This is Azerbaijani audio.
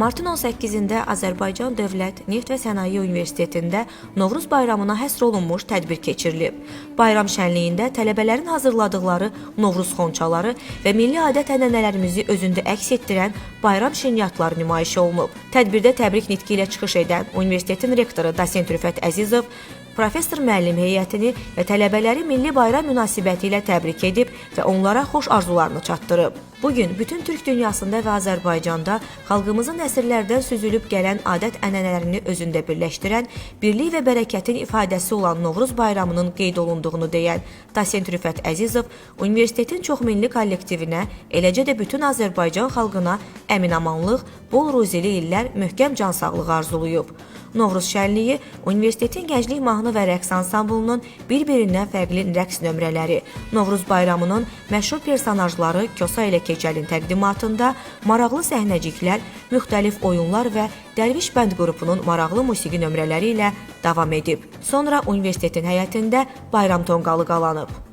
Martın 18-də Azərbaycan Dövlət Neft və Sənaye Universitetində Novruz bayramına həsr olunmuş tədbir keçirilib. Bayram şənliyində tələbələrin hazırladıqları Novruz xonçaları və milli adət-ənənələrimizi özündə əks etdirən bayram şirniyyatları nümayiş olunub. Tədbirdə təbrik nitqi ilə çıxış edən universitetin rektoru dosent Rüfət Əzizov professor müəllim heyətini və tələbələri milli bayram münasibəti ilə təbrik edib və onlara xoş arzularını çatdırıb. Bu gün bütün Türk dünyasında və Azərbaycanda xalqımızın əsrlərdən süzülüb gələn adət-ənənələrini özündə birləşdirən, birlik və bərəkətin ifadəsi olan Novruz bayramının qeyd olunduğunu deyən dosent Rüfət Əzizov universitetin çoxmilli kollektivinə, eləcə də bütün Azərbaycan xalqına əmin-amanlıq, bol ruzili illər, möhkəm cansağlığı arzulayıb. Novruz şənliyi universitetin Gənclik mahnı və rəqs ansamblının bir-birindən fərqli rəqs nömrələri, Novruz bayramının məşhur personajları Kosa ilə Keçəlin təqdimatında maraqlı səhnəciklər, müxtəlif oyunlar və Dərviş bənd qrupunun maraqlı musiqi nömrələri ilə davam edib. Sonra universitetin həyətində bayram tonqalı qalanıb.